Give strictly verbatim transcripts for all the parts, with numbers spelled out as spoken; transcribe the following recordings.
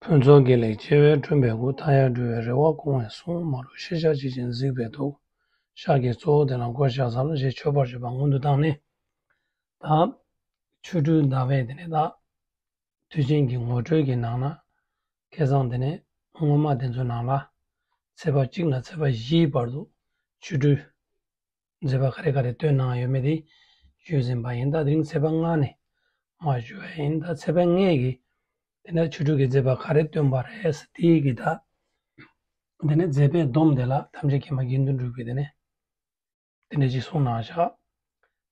ཕུན་ཚོགས་དགེ་ལེགས་བྱེ་བས་བསྐྲུན་པའི་སྐུ། མཐའ་ཡས་འགྲོ་བའི་རེ་བ་སྐོང་བའི་གསུང་། མ་རུངས་ཤེས་བྱ་ཇི་བཞིན་གཟིགས་པའི་ཐུགས། ཤཱཀྱའི་གཙོ་བོ་དེ་ལ་གོ་ཆ་བཟང་ཞེས་མཆོད་པར་བརྗོད་པ་སྔོན་དུ་བཏང་ནས། ད་ཆོ་འཕྲུལ་ཟླ་བའི་དེ་ནས་ད་དུས་ཆེན་གྱི་ངོ་སྤྲོད་ཀྱི་ནང་ན། ཁ་སང་དེ་ནས་སྔོན་མ་དེ་ཚོའི་ནང་ལ་ཚེས་པ་གཅིག་ནས་ཚེས་པ་བཞིའི་བར་དུ་ཆོ་འཕྲུལ་མཛད་པ་ག་རེ་ག་རེ་སྟོན་གནང་ཡོད་མེད་དེ་ཞུས་ཟིན་པ་ཡིན། ད་དེ་རིང་ཚེས་པ་ལྔ་ནས་མར་ཞུ་བ་ཡིན། ད་ཚེས་པ་ལྔའི་གི་དེ་ནས་ཆོ་འཕྲུལ་གྱི་མཛད་པ་ག་རེ་སྟོན་པ་རེད་ཟེར་དེའི་གི་ད། དེ་ནས་མཛད་པའི་སྡོམ་དེ་ལ་ཐམས་ཅད་མཁྱེན་པ་དགེ་འདུན་གྲུབ་ཀྱིས་དེ་ནས་དེ་འདྲ་ཞིག་གསུངས་གནང་བཞག་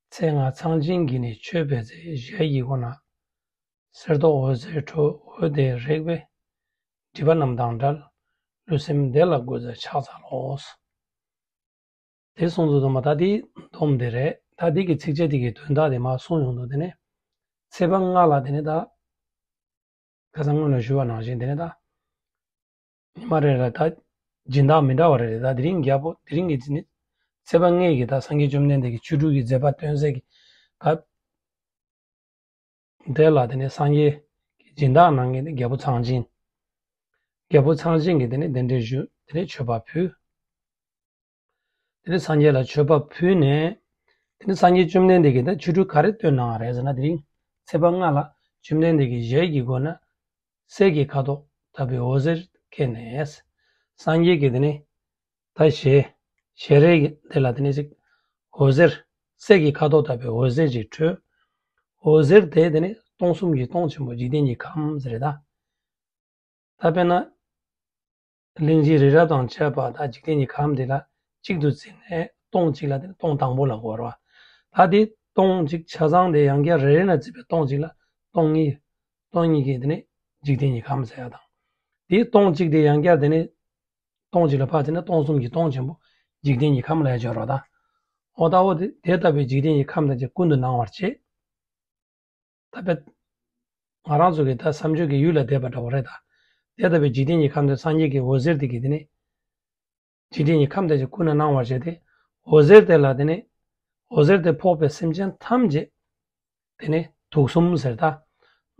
ཚེས་ལྔ་ཚངས་བྱིན་གྱིས་ནི་མཆོད་པའི་ཚེ། ཞལ་གྱི་སྒོ་ན་གསེར་མདོག་འོད་ཟེར་འཕྲོ། འོད་དེ་རེག་པས་སྒྲིབ་པ་རྣམས་དང་བྲལ། ལུས་སེམས་བདེ་ལ་འགོད་མཛད་ཕྱག་འཚལ་ལོ། དེ་གསུངས་ཚུལ་དུ་མ་ད་དེའི་སྡོམ་དེ་རེད། ད་དེ་གི་ཚིགས་བཅད་དེ་གི་དོན་དག་དེ་མར་གསུངས་ཡོང་དུས་དེ་ནས་ཚེས་པ་ལྔ་ལ་དེ་ནས་ད་ཁ་སང་སྔོན་ལ་ཞུ་བ་ནང་བཞིན་དེ་ནས་ད་ཉི་མ་རེ་རེ་ད་སྦྱིན་བདག་མི་འདྲ་བ་རེ་རེ་ད་དེ་རིང་རྒྱལ་པོ་དེ་རིང་གི་དེ་ནས་ཚེས་པ་ལྔའི་གི་ད་སངས་རྒྱས་བཅོམ་ལྡན་འདས་ཀྱི་ཆོ་འཕྲུལ་གྱི་མཛད་པ་སྟོན་སའི་གི་ད། དེ་ལ་དེ་ནས་སངས་རྒྱས་ཀྱི་སྦྱིན་བདག་གནང་མཁན་དེ་རྒྱལ་པོ་ཚངས་བྱིན། རྒྱལ་པོ་ཚངས་བྱིན་གྱིས་དེ་ནས་གདན་འདྲེན་ཞུས། དེ་ནས་མཆོད་པ་ཕུལ། དེ་ནས་སངས་རྒྱས་ལ་མཆོད་པ་ཕུལ་ནས། དེ་ནས་སངས་རྒྱས་བཅོམ་ལྡན་འདས་ཀྱིས་ད་ཆོ་འཕྲུལ་ག་རེ་སྟོན་གནང་བ་རེད་ཟེར་ན། དེ་རིང་ཚེས་པ་ལྔ་ལ་བཅོམ་ལྡན་འདས་ཀྱི་ཞལ་གྱི་སྒོ་ན་གསེར་གྱི་ཁ་དོག་ལྟ་བུའི་འོད་ཟེར་ཁྱེར་ནས། སངས་རྒྱས་ཀྱིས་དེ་ནས་ད་ཞལ། ཞལ་རས་ཀྱི་དེ་ལ་དེ་ནས་ཅིག་འོད་ཟེར། གསེར་གྱི་ཁ་དོག་ལྟ་བུའི་འོད་ཟེར་ཅིག་འཕྲོས། འོད་ཟེར་དེ་དེ་ནས་སྟོང་གསུམ་གྱི་སྟོང་ཆེན་པོ་འཇིག་རྟེན་གྱི་ཁམས་ཟེར་རེད་ད། ད་དཔེར་ན། གླིང་བཞི་རི་རབ་དང་བཅས་པ་དང་འཇིག་རྟེན་གྱི་ཁམས་འདི་ལ་གཅིག་ཏུ་བརྩིས་ནས་སྟོང་གཅིག་ལ་དེ་ནས་སྟོང་དང་པོ་ལ་གོ་བ། ད་དེ་སྟོང་གཅིག་ཆ་ཚང་དེ་ཡང་བསྐྱར་རེ་རེ་ན་བརྩིས་པའི་སྟོང་གཅིག་ལ་སྟོང་གཉིས། སྟོང་གཉིས་ཀྱི་དེ་ནས་འཇིག་རྟེན་གྱི་ཁམས་ཟེར་ཡ་དང་། དེ་སྟོང་གཅིག་དེ་ཡང་བསྐྱར་དེ་ནས་སྟོང་གཅིག་ལ་ཕར་བརྩིས་ན་སྟོང་གསུམ་གྱི་སྟོང་ཆེན་པོ་འཇིག་རྟེན་གྱི་ཁམས་ལ་ཡ་སྦྱོར་བ་དང་། འོ་ད་འོ་དེ་དེ་ལྟ་བུའི་འཇིག་རྟེན་གྱི་ཁམས་དང་བཅས་ཀུན་ཏུ་སྣང་བར་བྱེད། ད་དཔེ། ང་རང་ཚོ་གི་ད་བསམ་བརྗོད་ཀྱི་ཡུལ་ལ་བསྡད་པ་འདྲ་བོ་རེད་ད། དེ་ལྟ་བུའི་འཇིག་རྟེན་གྱི་ཁམས་དེ་སངས་རྒྱས་ཀྱི་འོད་ཟེར་དེ་གིས་དེ་ནས། འཇིག་རྟེན་གྱི་ཁམས་དེ་ཚོ་ཀུན་ནས་སྣང་བར་བྱས་ཏེ། འོད་ཟེར་དེ་ལ་དེ་ནས། འོད་ཟེར་དེ་ཕོག་པའི་སེམས་ཅན་ཐམས་ཅད། དེ་ནས་དུག་གསུམ་ཟེར་ད།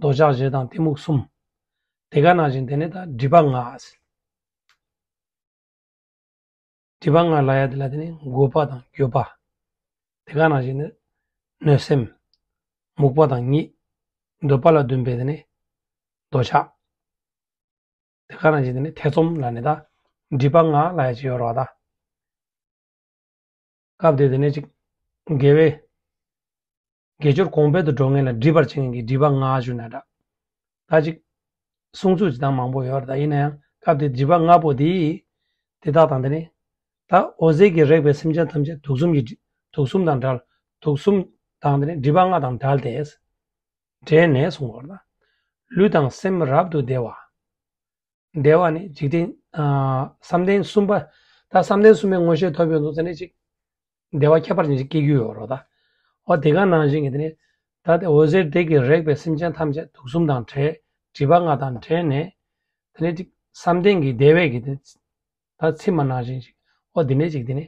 འདོད་ཆགས་ཞེ་སྡང་གཏི་མུག་གསུམ། དེ་ག་ནང་བཞིན་དེ་ནས་ད་སྒྲིབ་པ་ལྔ་ཟེར། སྒྲིབ་པ་ལྔ་ལབ་ཡ་དེ་ལ་དེ་ནི་རྒོད་པ་དང་འགྱོད་པ། དེ་ག་ནང་བཞིན་ནི་གནོད་སེམས། མུག་པ་དང་གཉིད། འདོད་པ་ལ་འདུན་པའི་དེ་ནི་འདོད་ཆགས། དེ་ག་ནང་བཞིན་དེ་ནི་ཐེ་ཚོམ་ལབ་ནི་ད། སྒྲིབ་པ་ལྔ་ལབ་ཡ་ཅིག་ཡོད་རེད་བ་ད། སྐབས་དེ་དེ་ནས་ཅིག་དགེ་བའི། དགེ་སྦྱོར་གོང་འཕེལ་དུ་འགྲོ་མཁན་ལ་སྒྲིབ་པར་བྱེད་མཁན་གྱི་སྒྲིབ་པ་ལྔ་ཞུ་ན་འདྲ། ད་ཅིག་གསུང་ཚུལ་ཅིག་དང་མང་པོ་ཡོད་རེད། ད་ཡིན་ན་ཡང་སྐབས་དེ་སྒྲིབ་པ་ལྔ་པོ་དེ། དེ་དག་དང་དེ་ནས། ད་འོད་ཟེར་གྱིས་རེག་པའི་སེམས་ཅན་ཐམས་ཅད་དུག་གསུམ་གྱི་སྒྲིབ། དུག་གསུམ་དང་བྲལ། དུག་གསུམ་དང་དེ་ནས་སྒྲིབ་པ་ལྔ་དང་བྲལ་ཏེ། བྲལ་ནས་གསུང་བར་ད། ལུས་དང་སེམས་རབ་ཏུ་བདེ་བ། བདེ་བ་ནི་འཇིག་རྟེན། ཨ། བསམ་གཏན་གསུམ་པ། ད་བསམ་གཏན་གསུམ་པའི་མངོན་ཤེས་ཐོབ་ཡོང་དུས་ཙ་ནས་ཅིག་བདེ་བ་ཁྱད་པར་ཅན་ཅིག་སྐྱེ་རྒྱུ་ཡོད་རེད་ད། འོ་དེ་ག་ནང་བཞིན་གྱི་དེ་ནས། ད་དེ་འོད་ཟེར་དེ་གིས་རེག་པའི་སེམས་ཅན་ཐམས་ཅད་དུག་གསུམ་དང་བྲལ། སྒྲིབ་པ་ལྔ་དང་བྲལ་ནས། དེ་ནས་ཅིག་བསམ་གཏན་གྱི་བདེ་བས་ཀྱི་དེ། ད་ཚིག་མ་ནང་བཞིན་ཅིག་འོ་དེ་ནས་ཅིག་དེ་ནས་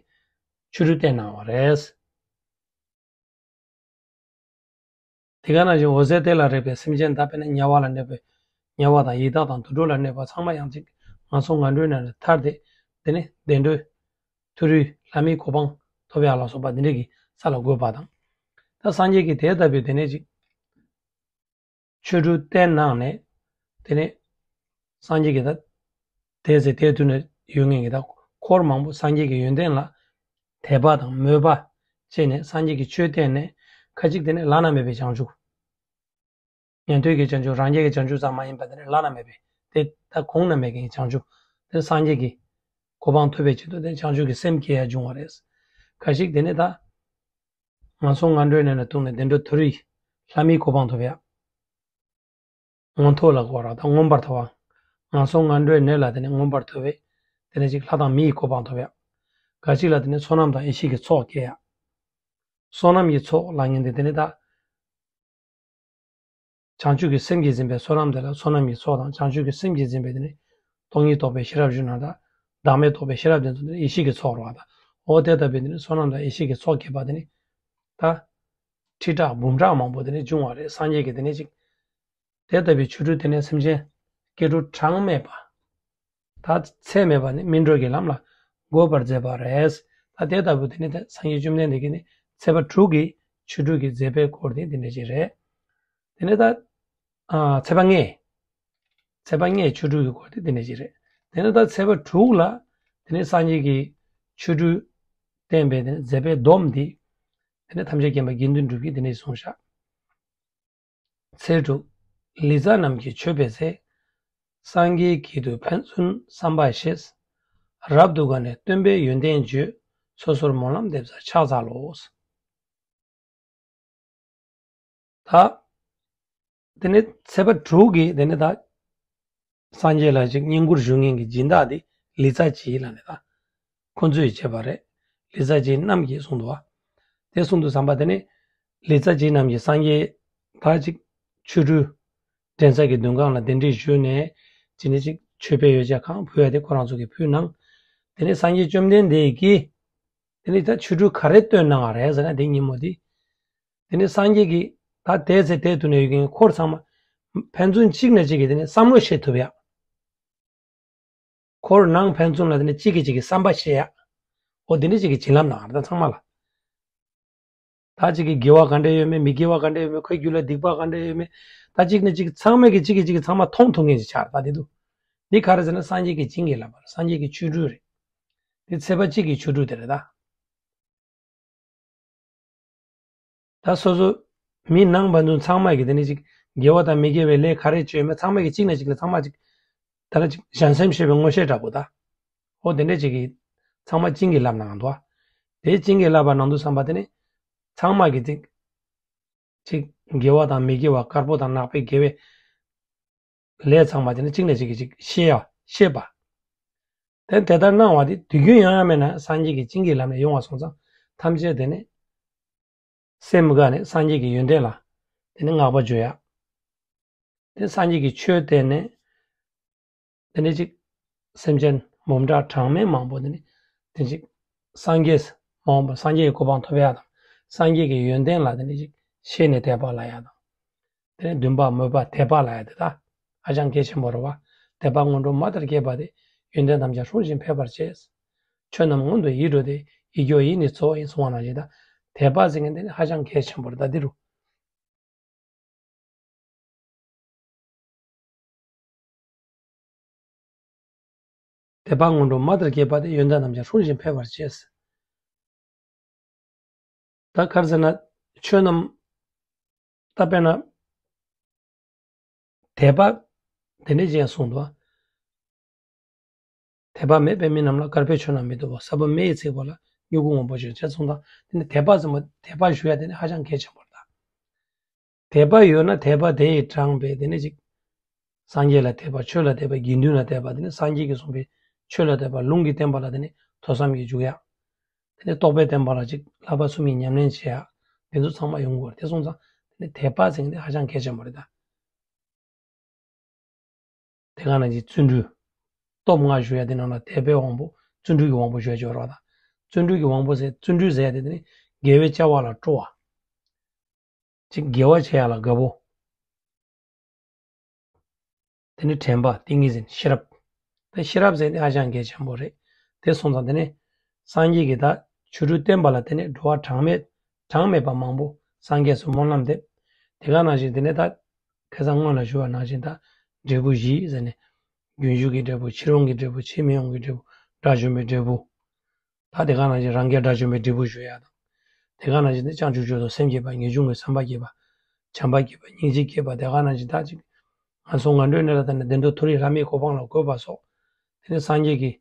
ཆོ་འཕྲུལ་བསྟན་གནང་བ་རེད། དེ་ག་ནང་བཞིན་འོད་ཟེར་དེ་ལ་རེག་པའི་སེམས་ཅན་ད་དཔེར་ན་དམྱལ་བ་ལ་གནས་པའི། དམྱལ་བ་དང་ཡི་དྭགས་དང་དུད་འགྲོ་ལ་གནས་པ་ཚང་མ་ཡང་ཅིག་ངན་སོང་ངན་འགྲོའི་ནང་ནས་ཐར་ཏེ། དེ་ནས་བདེ་འགྲོའི་མཐོ་རིས་ལྷ་མིའི་གོ་འཕང་ཐོབ་ཡག་ལ་སོགས་པ་འདི་འདྲ་གི་ས་ལ་འགོད་པ་དང་། ད་སངས་རྒྱས་ཀྱིས་དེ་ལྟ་བུའི་དེ་ནས་ཅིག་ཆོ་འཕྲུལ་བསྟན་གནང་ནས། དེ་ནས་སངས་རྒྱས་ཀྱི་ད་དེ་ཚེ་དེ་དུས་ནས་ཡོད་ངེས་ཀྱི་ད་འཁོར་མང་པོ་སངས་རྒྱས་ཀྱི་ཡོན་ཏན་ལ་དད་པ་དང་མོས་པ་བྱས་ནས་སངས་རྒྱས་ཀྱི་ཆོས་བསྟན་ནས། ཁ་ཅིག་དེ་ནས་བླ་ན་མེད་པའི་བྱང་ཆུབ། ཉན་ཐོས་ཀྱི་བྱང་ཆུབ། རང་རྒྱལ་གྱི་བྱང་ཆུབ་ཙམ་མ་ཡིན་པ་དེ་ནས་བླ་ན་མེད་པའི་དེ་ད་གོང་ན་མེད་མཁན་གྱི་བྱང་ཆུབ། དེ་སངས་རྒྱས་ཀྱི་གོ་འཕང་ཐོབ་པའི་ཆེད་དུ་དེ་བྱང་ཆུབ་ཀྱི་སེམས་སྐྱེ་ཡ་བྱུང་བ་རེད། ཁ་ཅིག་དེ་ནས་ད་ངན་སོང་ངན་འགྲོའི་ནང་ནས་བཏུལ་ནས་བདེ་འགྲོ་མཐོ་རིས་ལྷ་མིའི་གོ་འཕང་ཐོབ་ཡ། མངོན་མཐོ་ལ་གོ་བ་ར་ད་མངོན་པར་མཐོ་བ། ངན་སོང་ངན་འགྲོའི་ནད་ལ་དེ་ནས་མངོན་པར་མཐོ་བས། དེ་ནས་ཅིག་ལྷ་དང་མི་ཡི་གོ་འཕང་ཐོབ་ཡ། ཁ་ཅིག་ལ་དེ་ནས་བསོད་ནམས་དང་ཡེ་ཤེས་ཀྱི་ཚོགས་སྐྱེ་ཡ། བསོད་ནམས་ཀྱི་ཚོགས་ལ་ངན་དེ་དེ་ནས་ད། བྱང་ཆུབ་ཀྱི་སེམས་ཀྱིས་ཟིན་པའི་བསོད་ནམས་དེ་ལ་བསོད་ནམས་ཀྱི་ཚོགས་དང་། བྱང་ཆུབ་ཀྱི་སེམས་ཀྱིས་ཟིན་པའི་དེ་ནི་སྟོང་ཉིད་རྟོགས་པའི་ཤེས་རབ་ཞུ་ན་ད། བདག་མེད་རྟོགས་པའི་ཤེས་རབ་དེ་ཚོ་དེ་ནི་ཡེ་ཤེས་ཀྱི་ཚོགས་རེད་བ་ད། འོ་དེ་ལྟ་བུའི་དེ་ནི་བསོད་ནམས་དང་ཡེ་ཤེས་ཀྱི་ཚོགས་སྐྱེས་པ་དེ་ནི། ད། ཁྲི་ཕྲག་འབུམ་ཕྲག་མང་པོ་དེ་ནི་འབྱུང་བ་རེད། སངས་རྒྱས་ཀྱིས་དེ་ནི་ཅིག་དེ་ལྟ་བུའི་ཆོ་འཕྲུལ་དེ་ནི་སེམས་ཅན་ སྐྱེ་འགྲོ་གྲངས་མེད་པ། ད་ཚད་མེད་པ་ནི་སྨིན་གྲོལ་གྱི་ལམ་ལ་འགོད་པར་མཛད་པ་རེད། ད་དེ་ལྟ་བུ་དེ་ནི་ད་སངས་རྒྱས་བཅོམ་ལྡན་འདས་ཀྱིས་ནི་ཚེས་པ་དྲུག་གི་ཆོ་འཕྲུལ་གྱི་མཛད་པའི་སྐོར་དེ་འདི་འདྲ་ཞིག་རེད། དེ་ནི་ད་ཨ་ཚེས་པ་ལྔའི་ཚེས་པ་ལྔའི་ཆོ་འཕྲུལ་གྱི་སྐོར་དེ་འདི་འདྲ་ཞིག་རེད། དེ་ནི་ད་ཚེས་པ་དྲུག་ལ་དེ་ནི་སངས་རྒྱས་ཀྱི་ཆོ་འཕྲུལ་བསྟན་པའི་དེ་ནི་མཛད་པའི་སྡོམ་འདི་དེ་ནི་ཐམས་ཅད་མཁྱེན་པ་དགེ་འདུན་གྲུབ་ཀྱིས་དེ་ནི་གསུངས་བཞག་ཚེས་དྲུག་ལི་ཙ་རྣམས་ཀྱིས་མཆོད་པའི་ཚེ། སངས་རྒྱས་ཀྱིས་དུ་ཕན་ཚུན་བསམ་པ་ཤེས། རབ་ཏུ་དགའ་ནས་སྟོན་པའི་ཡོན་ཏན་བརྗོད། སོ་སོར་སྨོན་ལམ་འདེབས་ས་ཕྱག་འཚལ་ལོ། ད། དེ་ནི་ཚེས་པ་དྲུག་གི་དེ་ནི་ད། སངས་རྒྱས་ལ་ཅིག་བསྙེན་བཀུར་ཞུ་མཁན་གྱི་སྦྱིན་བདག་དེ་ལི་ཙ་བྱི་ལ་ནི་ད། ཁོ་ཚོས་བྱས་པ་རེད། ལི་ཙ་བྱི་རྣམས་ཀྱིས་གསུངས་འདུག་བ། དེ་གསུངས་འདུག་བསམ་པ་དེ་ནི། ལི་ཙ་བྱི་རྣམས་ཀྱིས་སངས་རྒྱས་ད་ཅིག་ཆོ་འཕྲུལ་འགྲན་ས་གི་མདུན་ཁང་ལ་གདན་འདྲེན་ཞུས་ནས་ཅི་ནས་ཅིག་མཆོད་པའི་ཡོ་བྱད་གང་ཕུལ་ཡ་དེ་ཁོ་རང་ཚོ་གིས་ཕུལ་གནང་། དེ་ནི་སངས་རྒྱས་བཅོམ་ལྡན་འདས་ཀྱིས་དེ་ནི་ད་ཆོ་འཕྲུལ་ག་རེ་སྟོན་གནང་བ་རེད་ཟེར་ན་དེ་ཉིན་མོ་དེ། དེ་ནི་སངས་རྒྱས་ཀྱིས་ད་དེའི་ཚེ་དེའི་དུས་ན་ཡོད་མཁན་འཁོར་ཚང་མ་ཕན་ཚུན་གཅིག་ནས་གཅིག་གིས་དེ་ནི་བསམ་བློ་བཤད་ཐུབ་ཡ། འཁོར་ནང་ཕན་ཚུན་ལ་དེ་ནི་གཅིག་གིས་གཅིག་གི་བསམ་པ་ཤེས་ཡ། འོ་དེ་འདྲ་གཅིག་གི་བྱིན་རླབས་གནང་བ་རེད་ད་ཚང་མ་ལ། ད་གཅིག་གི་དགེ་བ་ག་འདྲ་ཡོད་མེད་མི་དགེ་བ་ག་འདྲ་ཡོད་མེད་ཁོའི་རྒྱུད་ལ་སྡིག་པ་ག་འདྲ་ཡོད་མེད། ད་གཅིག་ནས་གཅིག་ཚང་མས་ཀྱི་གཅིག་གིས་གཅིག་གི་ཚང་མ་མཐོང་ཐུབ་མཁན་ཞིག་ཆགས་རེད་ད་དེ་འདུག་འདི་ག་རེ་ཟེར་ན་སངས་རྒྱས་ཀྱི་བྱིན་གྱིས་བརླབས་པ་རེད་སངས་རྒྱས་ཀྱི་ཆོ་འཕྲུལ་རེད། འདི་ཚེས་པ་གཅིག་གི་ཆོ་འཕྲུལ་དེ་རེད་ད། ད་སོ་སོ་མི་ནང་པ་ཚོ་ཚང་མ་གིས་དེ་ནི་ཅིག་དགེ་བ་དང་མི་དགེ་བའི་ལས་ག་རེ་བྱས་མེད་ཚང་མ་གིས་གཅིག་ནས་གཅིག་ལ་ཚང་མ་ཅིག་ད་ལ་ཅིག་བྱང་སེམས་ཤེས་པའི་མངོན་ཤེས་འདྲ་པོ་ད། ཨོ་དེ་འདྲས་ཅིག་གིས་ཚང་མ་བྱིན་གྱིས་བརླབས་གནང་འདུག་དེ་བྱིན་གྱིས་བརླབས་པ་གནང་འདུག་བསམ་པ་དེ་ནི་ཚང་མ་གིས་ཅིག་ཅིག་དགེ་བ་དང་མི་དགེ་བ་དཀར་པོ་དང་ནག་པོའི་དགེ་བའི་ལས་ཚང་མ་དེ་ནི་གཅིག་ནས་གཅིག་གིས་ཅིག་ཤེས་ཡ་ཤེས་པ། དེ་དེ་ལྟར་སྣང་བ་དེ་དུས་རྒྱུན་ཡང་ཡང་མེད་ན་སངས་རྒྱས་ཀྱི་བྱིན་གྱིས་བརླབས་ནས་ཡོང་བ་སོང་ཙང་ཐམས་ཅད་དེ་ནི་སེམས་དགའ་ནས་སངས་རྒྱས་ཀྱི་ཡོན་ཏན་ལ་དེ་ནི་བསྔགས་པ་བརྗོད་ཡ། དེ་སངས་རྒྱས་ཀྱི་ཆོས་བསྟན་ནས་དེ་ནི་ཅིག་སེམས་ཅན་འབུམ་ཕྲག་གྲངས་མེད་མང་པོ་དེ་ནི་དེ་ཅིག་སངས་རྒྱས་མ་འོངས་པ་སངས་རྒྱས་ཀྱི་གོ་འཕང་ཐོབ་ཡ་དང་སངས་རྒྱས་ཀྱི་ཡོན་ཏན་ལ་དེ་ནི་ཅིག་ཤེས་ནས་དད་པ་ལ་ཡ་དང་། དེ་ནས་འདུན་པ་མོས་པ་དད་པ་ལ་ཡ་དེ་དག་ཧ་ཅང་གལ་ཆེན་པོ་རེད་བ། དད་པ་སྔོན་འགྲོ་མ་ལྟར་བསྐྱེད་པ་དེ་ཡོན་ཏན་ཐམས་ཅད་སྲུང་ཞིང་འཕེལ་བར་བྱེད། ཆོས་རྣམས་སྔོན་དུ་ཡིད་འགྲོ་སྟེ། ཡིད་སྐྱོ་ཡིད་ནི་གཙོ་བོ་ཡིན་གསུང་བ་ནང་བཞིན་དང་། དད་པ་ཟེར་མཁན་དེ་ནི་ཧ་ཅང་གལ་ཆེན་པོ་རེད་ད་འདི་རུ། དད་པ་སྔོན་འགྲོ་མ་ལྟར་བསྐྱེད་པ་དེ་ཡོན་ཏན་ཐམས་ཅད་སྲུང་ཞིང་འཕེལ་བར་བྱེད། ད་ག་རེ་ཟེར་ན། ཆོས་རྣམས་ད་དཔེར་ན། དད་པ་དེ་འདྲ་ཅན་གསུངས་འདུག་དད་པ་མེད་པའི་མི་རྣམས་ལ། དཀར་པོའི་ཆོས་རྣམས་མི་སྟོབ་བོ། ས་བོན་མེ་ཡིས་ཚིག་པ་ལ། མྱུ་གུ་སྔོན་པོ་ཅན་ཅེས་གསུངས་དང་། དེ་ནི་དད་པ་ཟེར་མོ་དད་པ་ཞུ་ཡ་དེ་ནི་ཧ་ཅང་གལ་ཆེན་པོ་རེད་ད། དད་པ་ཡོད་ན་དད་པ་དེ་ཡིས་དྲངས་པའི་དེ་ནི་ཅིག་སངས་རྒྱས་ལ་དད་པ་ཆོས་ལ་དད་པ་དགེ་འདུན་ལ་དད་པ་དེ་ནི་སངས་རྒྱས་ཀྱིས་གསུངས་པའི་ཆོས་ལ་དད་པ་ལུང་གིས་བསྟན་པ་ལ་དེ་ནི་ཐོས་བསམ་གྱིས་འཇུག་ཡ། དེ་ནི་རྟོགས་པའི་བསྟན་པ་ལ་ཅིག་བསླབ་པ་གསུམ་གྱི་ཉམས་ལེན་བྱེད་ཡ། དེ་ཚོ་ཚང་མ་ཡོང་དགོས་རེད་དེ་སོང་ཙང་དེ་ནི་དད་པ་ཟེར་མཁན་དེ་ཧ་ཅང་གལ་ཆེན་པོ་རེད་ད། དེ་ག་ནང་བཞིན་བརྩོན་འགྲུས། སྟོབས་ལྔ་ཞུ་ཡ་དེ་ནང་ལ་དད་པའི་དབང་པོ་བརྩོན་འགྲུས་ཀྱི་དབང་པོ་ཞུ་ཡ་ཅིག་ཡོད་རེད་བ་དང་། བརྩོན་འགྲུས་ཀྱི་དབང་པོ་ཟེར་བརྩོན་འགྲུས་ཟེར་ཡ་དེ་དེ་ནི་དགེ་བའི་བྱ་བ་ལ་སྤྲོ་བ། ཅིག་དགེ་བ་བྱེད་ཡ་ལ་དགའ་པོ། དེ་ནི་དྲན་པ་ཏིང་ངེ་འཛིན་ཤེས་རབ། དེ་ཤེས་རབ་ཟེར་དེ་ཧ་ཅང་གལ་ཆེན་པོ་རེད། དེ་སོང་ཙང་དེ་ནི་སངས་རྒྱས་ཀྱིས་ད་ཆོ་འཕྲུལ་བསྟན་པ་ལ་དེ་ནི་འགྲོ་བ་གྲངས་མེད་གྲངས་མེད་པ་མང་པོ་སངས་རྒྱས་སུ་སྨོན་ལམ་འདེབས། དེ་ག་ནང་བཞིན་དེ་ནི་ད་ཁ་སང་སྔོན་ལ་ཞུ་བ་ནང་བཞིན་ད་འབྲས་བུ་བཞི་ཟེར་ནས། རྒྱུན་ཞུགས་ཀྱི་འབྲས་བུ་ཕྱིར་འོང་གི་འབྲས་བུ་ཕྱིར་མི་འོང་གི་འབྲས་བུ་དགྲ་བཅོམ་པའི་འབྲས་བུ། ད་དེ་ག་ནང་བཞིན་རང་རྒྱལ་དགྲ་བཅོམ་པའི་འབྲས་བུ་ཞུ་ཡ་དང་། དེ་ག་ནང་བཞིན་དེ་བྱང་ཆུབ་མཆོག་ཏུ་སེམས་བསྐྱེད་པ་ངེས་འབྱུང་གི་བསམ་པ་བསྐྱེད་པ། བྱམས་པ་བསྐྱེད་པ་སྙིང་རྗེ་བསྐྱེད་པ་དེ་ག་ནང་བཞིན་ད་ཅིག་ང་ཚོ་ངན་འགྲོའི་གནས་ལ་བརྟེན་ནས་བདེ་འགྲོ་མཐོ་རིས་ལྷ་མིའི་གོ་འཕང་ལ་འགོད་པ་སོགས། དེ་ནི་སངས་རྒྱས་ཀྱི་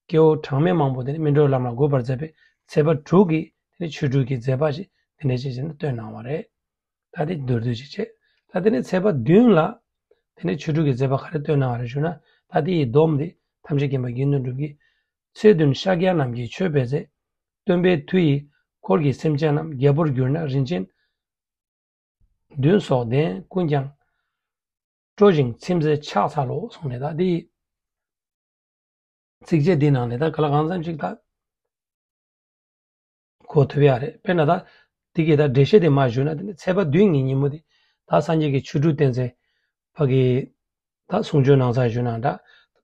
སྐྱེ་བོ་གྲངས་མེད་མང་པོ་དེ་ནི་སྨིན་གྲོལ་ལམ་ལ་འགོད་པར་མཛད་པའི་ཚེས་པ་དྲུག་གི་དེ་ནི་ཆོ་འཕྲུལ་གྱི་མཛད་པ་ཞིག་དེ་འདྲ་ཅིག་བྱས་ནས་སྟོན་གནང་བ་རེད། ད་དེ་མདོར་བསྡུས་ཅིག་བྱས། ད་དེ་ནི་ཚེས་པ་བདུན་ལ་དེ་ནི་ཆོ་འཕྲུལ་གྱི་མཛད་པ་ག་རེ་སྟོན་གནང་བ་རེད་ཞུ་ན། ད་དེ་ཡི་སྡོམ་དེ་ཐམས་ཅད་མཁྱེན་པ་དགེ་འདུན་གྲུབ་ཀྱིས། ཚེས་བདུན་ཤཱཀྱ་རྣམས་ཀྱིས་མཆོད་པའི་ཚེ། སྟོན་པའི་མཐུ་ཡིས་འཁོར་གྱི་སེམས་ཅན་རྣམས། རྒྱལ་པོར་གྱུར་ན་རིན་ཆེན་བདུན་སོགས་ལྡན། ཀུན་ཀྱང་སྤྲོ་ཞིང་ཚིམ་མཛད་ཕྱག་འཚལ་ལོ་གསུངས་ནས། ད་དེ་ཚིགས་བཅད་འདི་ནང་ནས་ད་ག་ལ་གང་འཚམ་ཞིག་ད་གོ་ཐུབ་ཡ་རེད། དཔེར་ན་ད་དེ་གི་ད་འགྲེལ་བཤད་དེ་མར་ཞུས་ན། དེ་ནི་ཚེས་པ་བདུན་གྱི་ཉིན་མོ་དེ་ད་སངས་རྒྱས་ཀྱི་ཆོ་འཕྲུལ་བསྟན་ཚེ་ཕ་གི་ད། ད་གསུང་ཆོས་གནང་ས་ཞུ་ན་འདྲ།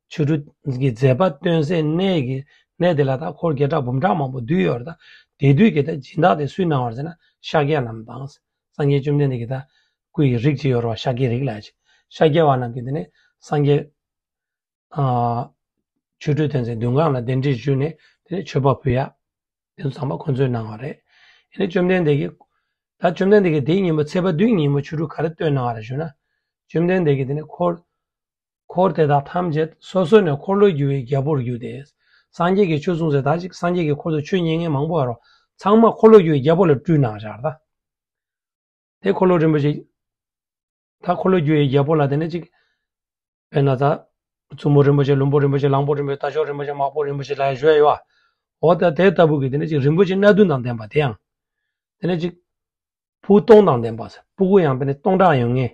ཆོ་འཕྲུལ་གྱི་མཛད་པ་སྟོན་སའི་གནས་ཀྱི་གནས་དེ་ལ་ད་འཁོར་བརྒྱ་ཕྲག་འབུམ་ཕྲག་མང་པོ་འདུས་ཡོད་རེད། ད་དེ་དུས་ཀྱི་ད་སྦྱིན་བདག་དེ་སུས་གནང་བ་རེད་ཟེར་ན་ཤཱཀྱ་རྣམས་དང་། སངས་རྒྱས་བཅོམ་ལྡན་འདས་ཀྱི་ད་སྐུ་ཡི་རིགས་ཅིག་ཡོད་རེད་བ། ཤཱཀྱའི་རིགས་ལ་ཅིག་ཤཱཀྱ་བ་རྣམས་ཀྱིས་དེ་ནས་སངས་རྒྱས་ཨ་ཆོ་འཕྲུལ་སྟོན་སའི་མདུན་ཁང་ལ་གདན་འདྲེན་ཞུས་ནས་དེ་ནས་མཆོད་པ་ཕུལ་ཡ། དེ་ཚོ་ཚང་མ་ཁོ་ཚོས་གནང་བ་རེད། དེ་ནས་བཅོམ་ལྡན་འདས་ཀྱིས། ད་བཅོམ་ལྡན་འདས་ཀྱིས་དེའི་ཉིན་མོ་ཚེས་པ་བདུན་ཉིན་མོ་ཆོ་འཕྲུལ་ག་རེ་སྟོན་གནང་བ་རེད་ཞུ་ན། བཅོམ་ལྡན་འདས་ཀྱིས་དེ་ནས་འཁོར། འཁོར་དེ་དག་ཐམས་ཅད་སོ་སོ་ནས་འཁོར་ལོས་སྒྱུར་བའི་རྒྱལ་པོར་གྱུར་ཏེ། སངས་རྒྱས་ཀྱིས་ཆོས་གསུངས་ཚེ་ད་ཅིག་སངས་རྒྱས་ཀྱིས་འཁོར་དུ་ཆོས་ཉན་མཁན་མང་པོ་ཡོད་རེད། ཚང་མ་འཁོར་ལོས་སྒྱུར་བའི་རྒྱལ་པོ་ལ་སྤྲུལ་གནང་བཞག་རེད་ད། དེ་འཁོར་ལོ་རིན་པོ་ཆེ། ད་འཁོར་ལོས་སྒྱུར་བའི་རྒྱལ་པོ་ལ་དེ་ནས་ཅིག་དཔེར་ན་ད། བཙུན་མོ་རིན་པོ་ཆེ། ལྷུན་པོ་རིན་པོ་ཆེ། གླང་པོ་རིན་པོ་ཆེ། རྟ་མཆོག་རིན་པོ་ཆེ། དམག་དཔོན་རིན་པོ་ཆེ་ལབ་ཡ་ཞུ་ཡ་ཡོད་ཨ། འོ་ད་དེ་ལྟ་བུ་གི་དེ་ནས་ཅིག་རིན་པོ་ཆེ་སྣ་བདུན་དང་ལྡན་པ་དེ་ཡང་། དེ་ནས་ཅིག་ཕྲུ་གུ་སྟོང་དང་ལྡན་པ་ཟེར། ཕྲུ་གུ་ཡང་དཔེར་ན་སྟོང་ཕྲག་ཡོད་ངེས་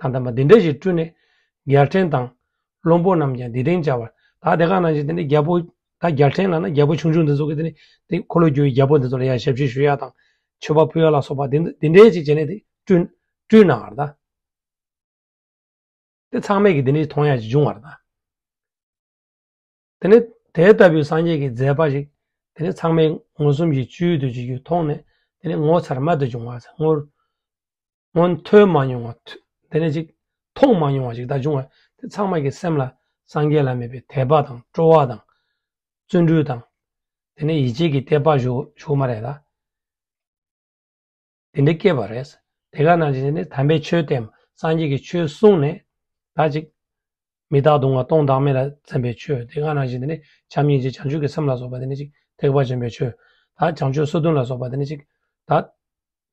དང་ལྡན་པ་འདི་འདྲ་ཞིག་སྤྲུལ་ནས། རྒྱལ་ཕྲན་དང་། བློན་པོ་རྣམས་ཀྱང་འདི་སྟེང་བཅར་བར། ད་དེ་ག་ནང་བཞིན་དེ་ནས་རྒྱལ་པོ། ད་རྒྱལ་ཕྲན་ལབ་ན་རྒྱལ་པོ་ཆུང་ཆུང་འདི་ཚོ་གི་དེ་ནས་དེ་འཁོར་ལོས་སྒྱུར་བའི་རྒྱལ་པོ་འདི་ཚོ་ལ་ཡ་ཞབས་ཕྱི་ཞུ་ཡ་དང་། མཆོད་པ་ཕུལ་ཡ་ལ་སོགས་པ་འདི་འདི་འདྲའི་ཅིག་བྱས་ནས་དེ་སྤྲུལ་སྤྲུལ་གནང་བར་ད། དེ་ཚང་མས་ཀྱིས་དེ་འདྲའི་མཐོང་ཡ་ཅིག་བྱུང་བར་ད། དེ་ནས་དེ་ལྟ་བུའི་སངས་རྒྱས་ཀྱི་མཛད་པ་ཞིག་དེ་ནས་ཚང་མས་མངོན་སུམ་གྱི་བཅུད་དུ་ཅིག་གིས་མཐོང་ནས། དེ་ནས་ངོ་མཚར་རྨད་དུ་བྱུང་བ་ཟེར། ངོ་སྔོན་ཐོས་མ་མྱོང་བ། དེ་ནས་ཅིག་མཐོང་མ་མྱོང་བ་ཞིག་ད་བྱུང་བ། དེ་ཚང་མ་གི་སེམས་ལ་སངས་རྒྱས་ལ་མེད་པའི་དད་པ་དང་སྤྲོ་བ་དང་། བརྩོན་འགྲུས་དང་། དེ་ནས་ཡིད་ཆེས་ཀྱི་དད་པ་ཞུ་ཞུ་མ་རེད་ད། དེ་འདྲ་སྐྱེས་པ་རེད། དེ་ག་ནང་བཞིན་དེ་ནས་དམ་པའི་ཆོས་བསྟན། སངས་རྒྱས་ཀྱི་ཆོས་གསུངས་ནས། ད་ཅིག་མི་རྟག་སྡུག་བསྔལ་སྟོང་བདག་མེད་ལ་འཛིན་པའི་ཆོས། དེ་ག་ནང་བཞིན་དེ་ནས་བྱམས་སྙིང་རྗེ་བྱང་ཆུབ་ཀྱི་སེམས་ལ་སོགས་པ་དེ་ནས་ཅིག་ཐེག་པ་ཆེན་པོའི་ཆོས། ད་བྱང་ཆུབ་སོ་བདུན་ལ་སོགས་པ་དེ་ནས་ཅིག་ད་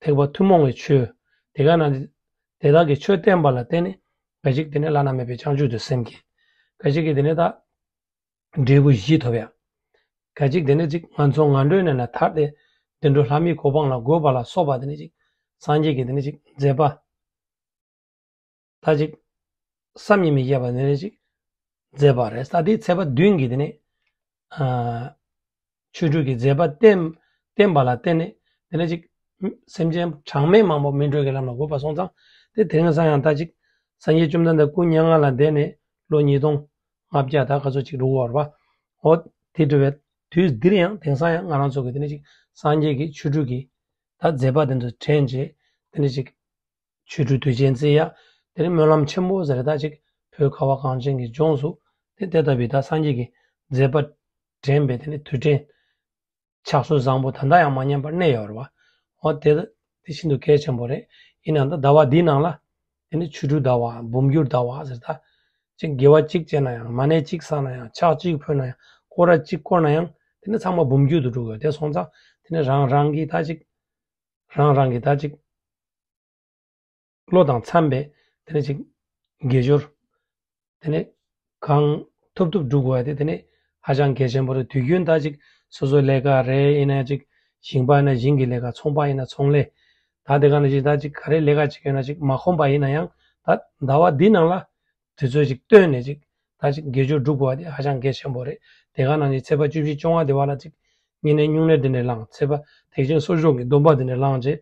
ཐེག་པ་ཐུན་མོང་གི་ཆོས། དེ་ག་ནང་བཞིན་དེ་དག་གི་ཆོས་བསྟན་པ་ལ་བརྟེན་ནས་ག་ཅིག་དེ་ནས་བླ་ན་མེད་པའི་བྱང་ཆུབ་ཏུ་སེམས་བསྐྱེད། ག་ཅིག་གིས་དེ་ནས་ད། འབྲས་བུ་བཞི་ཐོབ་ཡ། ག་ཅིག་དེ་ནས་ཅིག་ང་ཚོ་ངན་འགྲོའི་གནས་ནས་ཐར་ཏེ། བདེ་འགྲོ་ལྷ་མིའི་གོ་འཕང་ལ་འགོད་པ་ལ་སོགས་པ་དེ་ནས་ཅིག་སངས་རྒྱས་ཀྱི་དེ་ནས་ཅིག་མཛད་པ། ད་ཅིག་བསམ་གྱིས་མི་ཁྱབ་པ་དེ་ནས་ཅིག་མཛད་པ་རེད། ས་དེའི་ཚེས་པ་བདུན་གྱི་དེ་ནས་ཨ། ཆོ་འཕྲུལ་གྱི་མཛད་པ་བསྟན་བསྟན་པ་ལ་བརྟེན་ནས་དེ་ནས་ཅིག་སེམས་ཅན་གྲངས་མེད་མང་པོ་སྨིན་གྲོལ་གྱི་ལམ་ལ་འགོད་པ་སོང་ཙང་། དེ་དེ་རིང་སང་ཡང་ད་ཅིག་སངས་རྒྱས་བཅོམ་ལྡན་འདས་སྐུ་མྱ་ངན་ལས་འདས་ནས་ལོ་ཉིས་སྟོང་ལྔ་བརྒྱ་ད་ག་ཚོད་ཅིག་འགྲོ་གི་ཡོད་རེད་པ། འོ་དེ་འདྲ་བའི་དུས་འདིར་ཡང་དེང་སང་ཡང་ང་རང་ཚོ་གི་དེ་ནས་ཅིག་སངས་རྒྱས་ཀྱི་ཆོ་འཕྲུལ་གྱི་ད་མཛད་པ་དེ་ཚོ་དྲན་བྱས། དེ་ནས་ཅིག་ཆོ་འཕྲུལ་དུས་ཆེན་བརྩི་ཡ། དེ་ནས་སྨོན་ལམ་ཆེན་པོ་ཟེར། ད་ཅིག་བོད་ཁ་བ་གངས་ཅན་གྱི་ལྗོངས་སུ་དེ་དེ་ལྟ་བུའི་ད་སངས་རྒྱས་ཀྱི་མཛད་པ་དྲན་པའི་དེ་ནས་དུས་དྲན་ཕྱག་སྲོལ་བཟང་པོ་ད་ལྟ་ཡང་མ་ཉམས་པར་གནས་ཡོད་རེད་པ། འོ་དེ་དེ་ཤིན་ཏུ་གལ་ཆེན་པོ་རེད། ཡིན་ནའང་ད་ཟླ་བ་འདིའི་ནང་ལ་དེ་ནས་ཆོ་འཕྲུལ་ཟླ་བ། འབུམ་འགྱུར་ཟླ་བ་ཟེར། ད་ཅིག་དགེ་བ་གཅིག་བྱས་ན་ཡང་། མ་ཎི་གཅིག་བསགས་ན་ཡང་། ཕྱག་གཅིག་ཕུལ་ན་ཡང་། སྐོར་ར་གཅིག་བསྐོར་ན་ཡང་། དེ་ནས་ཚང་མ་འབུམ་འགྱུར་དུ་འགྲོ་གི་ཡོད། དེ་སོང་ཙང་དེ་ནས་རང་རང་གི་ད་ཅིག་རང་རང་གི་ད་ཅིག་བློ་དང་འཚམས་པའི་དེ་ནས་ཅིག་དགེ་སྦྱོར་དེ་ནས་གང་ཐུབ་ཐུབ་སྒྲུབ་དགོས་ཡ་དེ་དེ་ནས་ཧ་ཅང་གལ་ཆེན་པོ་རེད། དུས་རྒྱུན་ད་ཅིག་སོ་སོའི་ལས་ཀ་རེད། ཡིན་ན་ཅིག་ཞིང་པ་ཡིན་ན་ཞིང་གི་ལས་ཀ། ཚོང་པ་ཡིན་ན་ཚོང་ལས། ད་དེ་ག་ནང་བཞིན་ད་ཅིག་ག་རེ་ལས་ཀ་ཅིག་ཡོད་ན་ཅིག་མ་ཁོམ་པ་ཡིན་ན་ཡང་། ད་ཟླ་བ་འདི་ནང་ལ་དུས་ཚོད་ཅིག་བཏོན་ནས་ཅིག་ད་ཅིག་དགེ་སྦྱོར་སྒྲུབ་དགོས་པ་དེ་ཧ་ཅང་གལ་ཆེན་པོ་རེད། དེ་ག་ནང་བཞིན་ཚེས་པ་བཅུ་བཞི་བཅོ་ལྔ་དེ་བར་ལ་ཅིག་བསྙེན་གནས་སྨྱུང་གནས་དེ་འདྲ་བླངས། ཚེས་པ་ཐེག་ཆེན་གསོལ་ལྕོག་གི་སྡོམ་པ་དེ་འདྲ་བླངས་རྗེས།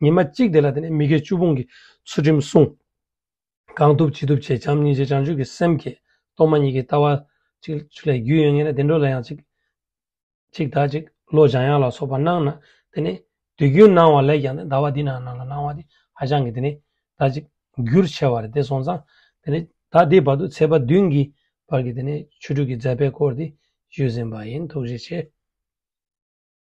ཉི་མ་གཅིག་དེ་ལ་དེ་ནས་མི་དགེ་བཅུ་སྤོང་གི་ཚུལ་ཁྲིམས་བསྲུང་། གང་ཐུབ་ཅི་ཐུབ་བྱས། བྱམས་སྙིང་རྗེ་བྱང་ཆུབ་ཀྱི་སེམས་བསྐྱེད། སྟོང་པ་ཉིད་ཀྱི་ལྟ་བ་ཅིག་ཆུ་ལས་རྒྱུས་ཡོད་ངེས་ན་དེ་འདྲ་ལ་ཡང་ཅིག་ཅིག་ད་ཅིག་བློ་སྦྱང་ཡག་ལ་སོགས་པ་གནང་ན། དེ་ནས་དུས་རྒྱུན་གནང་བ་ལས་ཀྱང་ནི་ཟླ་བ་འདི་ནང་ནང་ལ་གནང་བ་དེ་ཧ་ཅང་གི་དེ་ནས་ད་ཅིག་འགྱུར་ཆེ་བ་རེད། དེ་སོང་ཙང་དེ་ནས་ད་འདི་བར་དུ་ཚེས་པ་བདུན་གྱི་བར་གྱི་དེ་ནས་ཆོ་འཕྲུལ་གྱི་མཛད་པའི་སྐོར་དེ་ཞུས་ཟིན་པ་ཡིན། ཐུགས་རྗེ་ཆེ།